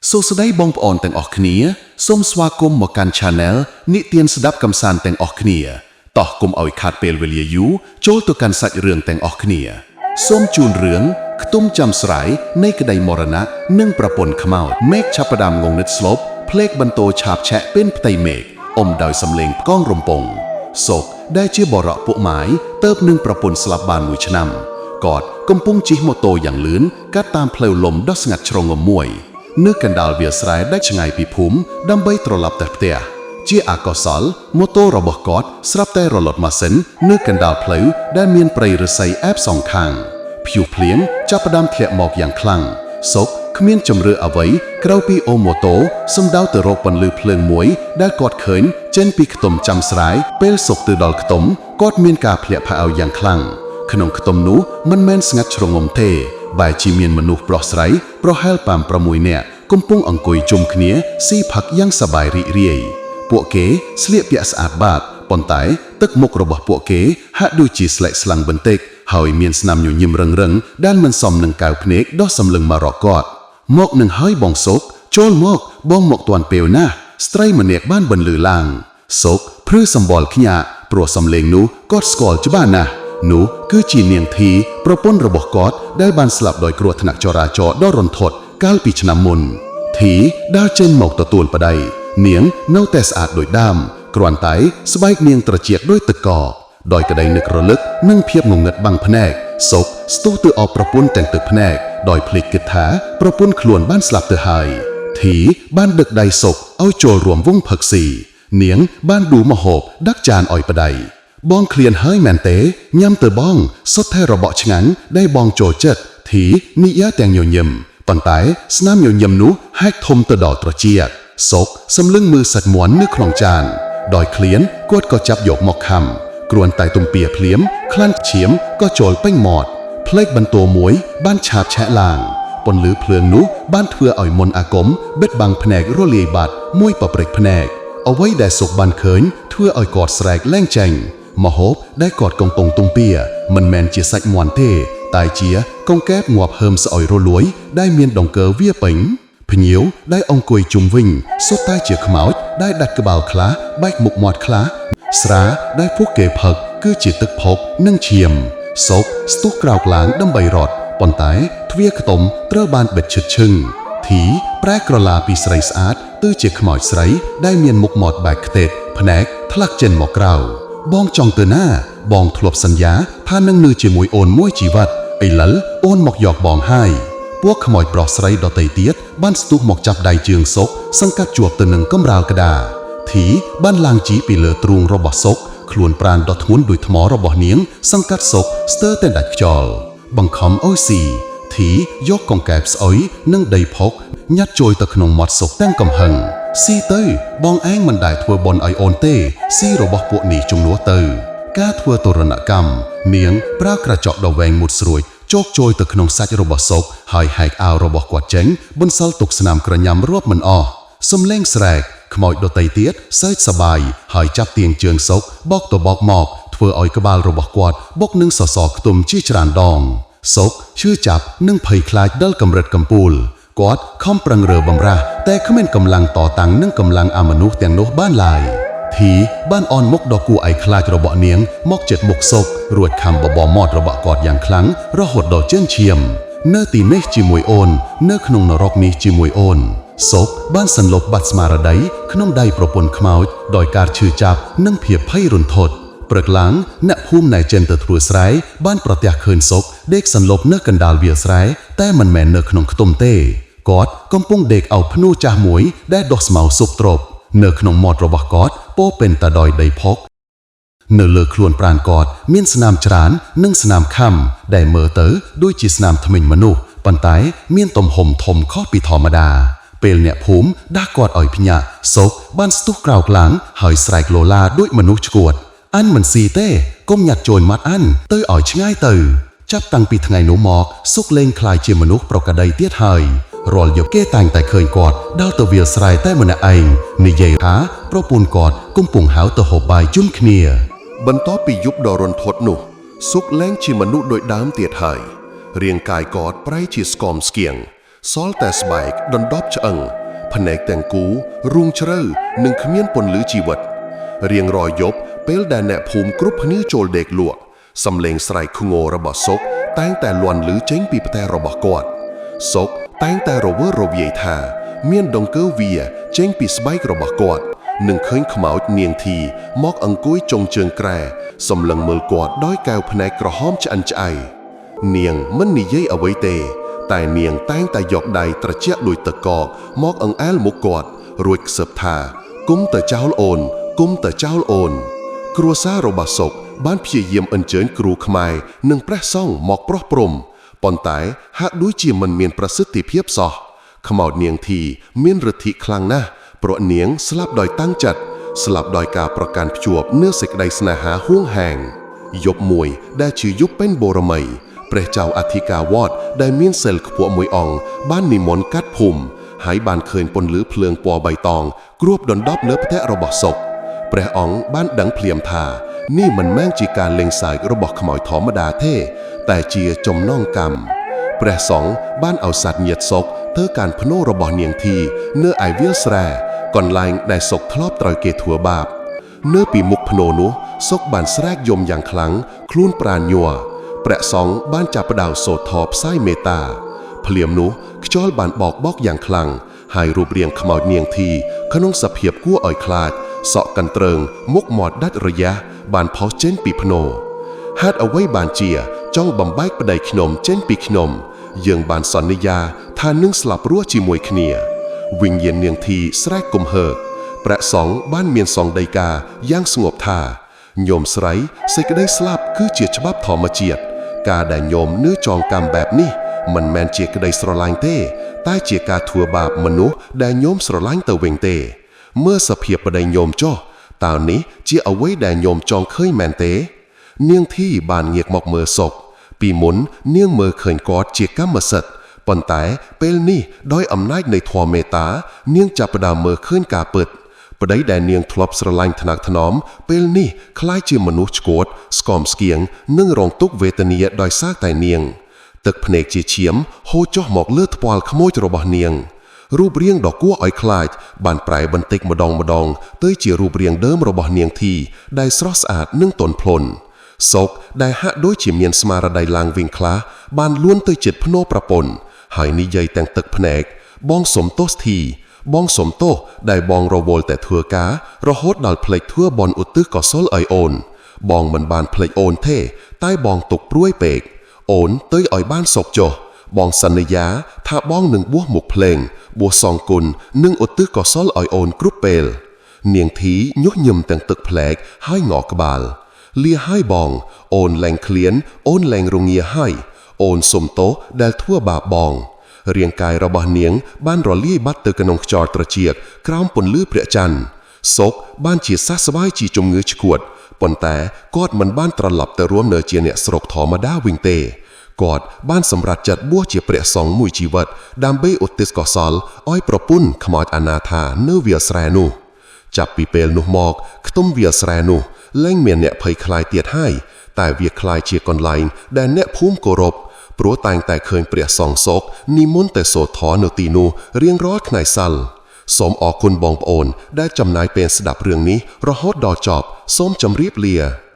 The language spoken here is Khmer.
សួស្តីបងប្អូនទាំងអស់គ្នាសូមស្វាគមន៍មកកាន់ Channel និទានស្ដាប់កំសាន្តទាំងអស់គ្នាតោះកុំឲ្យខាតពេលវេលាយូរចូលទៅកាន់សាច់រឿងទាំងអស់គ្នាសូមជូនរឿងខ្ទុំចាំស្រ័យនៃក្តីមរណៈនិងប្រពន្ធខ្មោចមេឃឆាប់ផ្ដាំងងឹតស្លុបភ្លេកបន្ទោឆាបឆែកពេនផ្ទៃមេឃអុំដោយសំឡេងផ្កងរំពងសុកដែលជាបរោះពួកម៉ាយទៅបនឹងប្រពន្ធស្លាប់បានមួយឆ្នាំគាត់កំពុងជិះម៉ូតូយ៉ាងលឿនកាត់តាមផ្លូវលំដ៏ស្ងាត់ជ្រងំមួយ នៅកណ្ដាលវាលស្រែដែលឆ្ងាយពីភូមិដើម្បីត្រឡប់ទៅផ្ទះជាអកុសលម៉ូតូរបស់គាត់ស្រាប់តែរលត់ម៉ាស៊ីននៅកណ្ដាលផ្លូវដែលមានព្រៃឫស្សីអែបសងខាងព្យុះភ្លៀងចាប់ផ្ដើមធ្លាក់មកយ៉ាងខ្លាំងសុកគ្មានជំរឿអ្វីក្រៅពីអូម៉ូតូសំដៅទៅរកពន្លឺភ្លើងមួយដែលគាត់ឃើញចេញពីខ្ទមចាំស្រែពេលសុកទៅដល់ខ្ទមគាត់មានការភ្លាក់ផាអៅយ៉ាងខ្លាំងក្នុងខ្ទមនោះមិនមែនស្ងាត់ជ្រងំទេបែរជាមានមនុស្សប្រុសស្រីប្រហែល5 6នាក់កំពុងអង្គុយជុំគ្នាស៊ីផឹកយ៉ាងសប្បាយរីករាយពួកគេស្លៀកពាក់ស្អាតបាតប៉ុន្តែទឹកមុខរបស់ពួកគេហាក់ដូចជាស្លែកស្លាំងបន្តិចហើយមានស្នាមញញឹមរឹងៗដែលមិនសមនឹងកៅភ្នែកដ៏សម្លឹងមករកគាត់មកនឹងហើយបងសុកចូលមកបងមកទាន់ពេលណាស់ស្ត្រីម្នាក់បានបន្លឺឡើងសុកព្រឺសម្បល់ខ្ញាក់ព្រោះសំឡេងនោះគាត់ស្គាល់ច្បាស់ណាស់នោះគឺជានាងធីប្រពន្ធរបស់គាត់ដែលបានស្លាប់ដោយគ្រោះថ្នាក់ចរាចរណ៍ដ៏រន្ធត់កាលពីឆ្នាំមុន ធីដើរចេញមកទទួលប្តីនាងនៅតែស្អាតដូចដើមគ្រាន់តែស្បែកនាងត្រជាក់ដោយទឹកកកដោយក្តីនឹករលឹកនិងភាពងងឹតបាំងភ្នែកសុកស្ទុះទៅអបប្រពន្ធទាំងទឹកភ្នែកដោយភ្លេចគិតថាប្រពន្ធខ្លួនបានស្លាប់ទៅហើយធីបានដឹកដៃសុកឲ្យចូលរួមវងផឹកស៊ីនាងបានឌូមហូបដឹកចានឲ្យប្តីបងឃ្លានហើយមែនទេញ៉ាំទៅបងសុទ្ធតែរបកឆ្ងាញ់ដែលបងចូលចិត្តធីនិយាយទាំងញញឹម ប៉ុន្តែស្នាមញញឹមនោះហែកធំទៅដល់ត្រចៀកសុកសម្លឹងមើលសាច់មាន់នៅក្នុងចានដោយឃ្លានគាត់ក៏ចាប់យកមកខំគ្រាន់តែទំពាភ្លាមក្លិនឈាមក៏ចូលពេញមាត់ផ្លេកបន្ទោមួយបានឆាបឆែកឡើងពន្លឺភ្លើងនោះបានធ្វើឲ្យមន្តអាគមបិទបាំងភ្នែករលាយបាត់មួយប៉ប្រិចភ្នែកអ្វីដែលសុកបានឃើញធ្វើឲ្យគាត់ស្រែកលែងចេញមហូបដែលគាត់កំពុងទំពាមិនមែនជាសាច់មាន់ទេ តែជាកង្កែបងាប់ហើមស្អុយរលួយដែលមានដង្កើវាពេញភ្ញៀវដែលអង្គុយជុំវិញសុទ្ធតែជាខ្មោចដែលដាច់ក្បាលខ្លះបែកមុខមាត់ខ្លះស្រាដែលពួកគេផឹកគឺជាទឹកភក់និងឈាមសុកស្ទុះក្រោកឡើងដើម្បីរត់ប៉ុន្តែទ្វារខ្ទមត្រូវបានបិទឈិតឈឹងធីប្រែក្រឡាពីស្រីស្អាតទៅជាខ្មោចស្រីដែលមានមុខមាត់បែកខ្ទេចភ្នែកថ្លាក់ចេញមកក្រៅ បងចង់ទៅណា បងធ្លាប់សន្យាថានឹងនៅជាមួយអូនមួយជីវិតឥឡូវអូនមកយកបងហើយពួកខ្មោចប្រុសស្រីដទៃទៀតបានស្ទុះមកចាប់ដៃជើងសុកសង្កាត់ជាប់ទៅនឹងកំរាលក្តារធីបានឡើងជីពីលើទ្រូងរបស់សុកខ្លួនប្រានដ៏ធ្ងន់ដូចថ្មរបស់នាង សង្កាត់សុកស្ទើរតែដាច់ខ្យល់បង្ខំឲ្យស៊ីធីយកកង្កែបស្អុយនិងដីភក់ញាត់ចូលទៅក្នុងមាត់សុកទាំងកំហឹងស៊ីទៅបងឯងមិនដែលធ្វើបន់ឲ្យអូនទេស៊ីរបស់ពួកនេះជំនួសទៅ ការធ្វើទរណកម្មនាងប្រើក្រចកដ៏វែងមុតស្រួចជោគចូលទៅក្នុងសាច់របស់សុកហើយហែកអាវរបស់គាត់ចេញបន្សល់ទុកស្នាមក្រញាំរាប់មិនអស់សំលេងស្រែកខ្មោចដតីទៀតសើចសបាយហើយចាប់ទាញជើងសុកបោកទៅបោកមកធ្វើឲ្យក្បាលរបស់គាត់បុកនឹងសសរខ្ទុំជាច្រើនដងសុកឈឺចាប់និងភ័យខ្លាចដល់កម្រិតកំពូលគាត់ខំប្រឹងរើបំរាស់តែគ្មានកម្លាំងតតាំងនឹងកម្លាំងអមនុស្សទាំងនោះបានឡើយ ធីបានអនមុខដ៏គួរឲ្យខ្លាចរបស់នាងមកចិត្តមុខសុករួចខំបបរមាត់របស់គាត់យ៉ាងខ្លាំងរហូតដល់ជើងឈាម នៅទីនេះជាមួយអូន នៅក្នុងនរកនេះជាមួយអូនសុកបានសន្លប់បាត់ស្មារតីក្នុងដៃប្រពន្ធខ្មោចដោយការឈឺចាប់និងភាពភ័យរន្ធត់ព្រឹកឡើងអ្នកភូមិណែចិនទៅធ្វើស្រែបានប្រទះឃើញសុកដេកសន្លប់នៅកណ្ដាលវាលស្រែតែមិនមែននៅក្នុងខ្ទមទេគាត់កំពុងដេកអោបភ្នូចាស់មួយដែលដុះស្មៅស៊ុបទ្រពនៅក្នុងមាត់របស់គាត់ពោរពេញទៅដោយដីភក់នៅលើខ្លួនប្រាណគាត់មានស្នាមច្រើននិងស្នាមខំដែលមើលទៅដូចជាស្នាមធ្មេញមនុស្សប៉ុន្តែមានទំហំធំខុសពីធម្មតាពេលអ្នកភូមិដាស់គាត់ឲ្យភ្ញាក់សុកបានស្ទុះក្រោកឡើងហើយស្រែកលោឡាដូចមនុស្សឆ្កួតអានមិនស៊ីទេកុំញាត់ចូលមាត់អានទៅឲ្យឆ្ងាយទៅចាប់តាំងពីថ្ងៃនោះមកសុកលែងក្លាយជាមនុស្សប្រក្រតីទៀតហើយរាល់យប់គេតែងតែឃើញគាត់ដើរទៅវាលស្រែតែម្នាក់ឯងនិយាយថាប្រពន្ធគាត់កំពុងហៅទៅហូបបាយជុំគ្នា បន្ទាប់ពីយប់ដ៏រន្ធត់នោះសុកលែងជាមនុស្សដូចដើមទៀតហើយរាងកាយគាត់ប្រែជាស្គមស្គៀង សល់តែស្បែកដណ្ដប់ឆ្អឹងភ្នែកទាំងគូរូងជ្រៅនិងគ្មានពន្លឺជីវិតរៀងរាល់យប់ពេលដែលអ្នកភូមិគ្រប់គ្នាចូលដេកលក់សំឡេងស្រែកខ្ងររបស់សុកតែងតែលាន់ឮចេញពីផ្ទះរបស់គាត់សុកតែងតែរវើរវាយថា មានដង្កូវវាចេញពីស្បែករបស់គាត់និងឃើញខ្មោចនាងធីមកអង្គុយចុងជើងក្រែសម្លឹងមើលគាត់ដោយកែវភ្នែកក្រហមឆ្អិនឆ្អៅនាងមិននិយាយអ្វីទេ តែនាងតែងតែយកដៃត្រជាក់ដូចទឹកកកមកអង្អែលមុខគាត់រួចខ្សឹបថាគុំទៅចោលអូន គុំទៅចោលអូន គ្រួសាររបស់សុកបានព្យាយាមអញ្ជើញគ្រូខ្មែរនិងព្រះសង្ឃមកប្រោះព្រំប៉ុន្តែហាក់ដូចជាមិនមានប្រសិទ្ធភាពសោះខ្មោចនាងធីមានឫទ្ធិខ្លាំងណាស់ព្រោះនាងស្លាប់ដោយតាំងចិត្តស្លាប់ដោយការប្រកាន់ភ្ជាប់នូវសេចក្តីស្នេហាហួងហែងយប់មួយដែលជាយប់ពេញបូរមីព្រះចៅអធិការវត្តដែលមានសិលខ្ពស់មួយអង្គបាននិមន្តកាត់ភូមិហើយបានឃើញពន្លឺភ្លើងពណ៌បៃតងគ្របដណ្ដប់លើផ្ទះរបស់សុក ព្រះអង្គបានដឹងភ្លាមថានេះមិនមែនជាការលេងសើចរបស់ខ្មោចធម្មតាទេ តែជាចំណងកម្មព្រះសង្ឃបានឲ្យសត្វញាតិសុកធ្វើការភ្នោរបស់នាងធីនៅឯវាលស្រែកន្លែងដែលសុកធ្លាប់ត្រូវគេធ្វើបាបនៅពីមុខភ្នោនោះសុកបានស្រែកយំយ៉ាងខ្លាំងខ្លួនប្រាណញ័រព្រះសង្ឃបានចាប់ផ្ដើមសូត្រធម៌ផ្សាយមេត្តា ភ្លាមនោះខ្យល់បានបោកបោកយ៉ាងខ្លាំងហើយរូបរាងខ្មោចនាងធីក្នុងសភាពគួរឲ្យខ្លាចសក់កន្ទ្រើងមុខមាត់ដាច់រយះបានផុសចេញពីភ្នោហេតុអ្វីបានជាចង់បំបែកប្តីខ្ញុំចេញពីខ្ញុំយើងបានសន្យាថានឹងស្លាប់រស់ជាមួយគ្នាវិញ្ញាណនាងធីស្រែកគំហើកព្រះសង្ឃបានមានសង្ឃដីកាយ៉ាងស្ងប់ថាញោមស្រីសេចក្តីស្លាប់គឺជាច្បាប់ធម្មជាតិការដែលញោមនឿចងកម្មបែបនេះ មិនមែនជាក្តីស្រឡាញ់ទេ តែជាការធ្វើបាបមនុស្សដែលញោមស្រឡាញ់ទៅវិញទេមើលសភាពប្តីញោមចុះតើនេះជាអ្វីដែលញោមចង់ឃើញមែនទេ នាងធីបានងាកមកមើលសុក ពីមុននាងមើលឃើញគាត់ជាកម្មសិទ្ធិប៉ុន្តែពេលនេះដោយអំណាចនៃធម៌មេត្តា នាងចាប់ផ្ដើមមើលឃើញការពិតប្តីដែលនាងធ្លាប់ស្រឡាញ់ថ្នាក់ថ្នមពេលនេះក្លាយជាមនុស្សឆ្កួតស្គមស្គៀងនិងរងទុក្ខវេទនាដោយសារតែនាង ទឹកភ្នែកជាឈាមហូរចុះមកលើថ្ពាល់ខ្មោចរបស់នាង រូបរាងដ៏គួរឲ្យខ្លាចបានប្រែបន្តិចម្ដងម្ដងទៅជារូបរាងដើមរបស់នាងធីដែលស្រស់ស្អាតនិងទន់ភ្លន់សុកដែលហាក់ដូចជាមានស្មារតីឡើងវិញខ្លះបានលួនទៅជិតភ្នោប្រពន្ធហើយនិយាយទាំងទឹកភ្នែកបងសុំទោសធីបងសុំទោសដែលបងរវល់តែធ្វើការរហូតដល់ភ្លេចធ្វើបន់ឧទ្ទិសកុសលឲ្យអូន បងមិនបានភ្លេចអូនទេ តែបងទុកព្រួយពេក អូនទៅឲ្យបានសុខចុះបងសន្យាថាបងនឹងបួសមុខភ្លេងបួសសងគុណនិងឧទ្ទិសកុសលឲ្យអូនគ្រប់ពេល នាងធីញុះញឹមទាំងទឹកផ្លែកហើយងក់ក្បាលលាហើយបង អូនលែងឃ្លាន អូនលែងរងាហើយអូនសុំទោសដែលធ្វើបាបបងរាងកាយរបស់នាងបានរលាយបាត់ទៅក្នុងខ្យល់ត្រចៀកក្រោមពន្លឺព្រះច័ន្ទសុកបានជាសះស្បើយជាជំងឺឆ្កួតប៉ុន្តែគាត់មិនបានត្រឡប់ទៅរួមនៅជាអ្នកស្រុកធម្មតាវិញទេគាត់បានសម្រេចចិត្តបួសជាព្រះសង្ឃមួយជីវិតដើម្បីឧទ្ទិសកុសលឲ្យប្រពន្ធខ្មោចអនាថានៅវាលស្រែនោះចាប់ពីពេលនោះមកខ្ទមវាលស្រែនោះលែងមានអ្នកភ័យខ្លាចទៀតហើយតែវាក្លាយជាកន្លែងដែលអ្នកភូមិគោរពព្រោះតែងតែឃើញព្រះសង្ឃសោកនិមន្តទៅសូត្រធម៌នៅទីនោះរៀងរាល់ថ្ងៃសៅរ៍សូមអរគុណបងប្អូនដែលចំណាយពេលស្ដាប់រឿងនេះរហូតដល់ចប់សូមជម្រាបលា។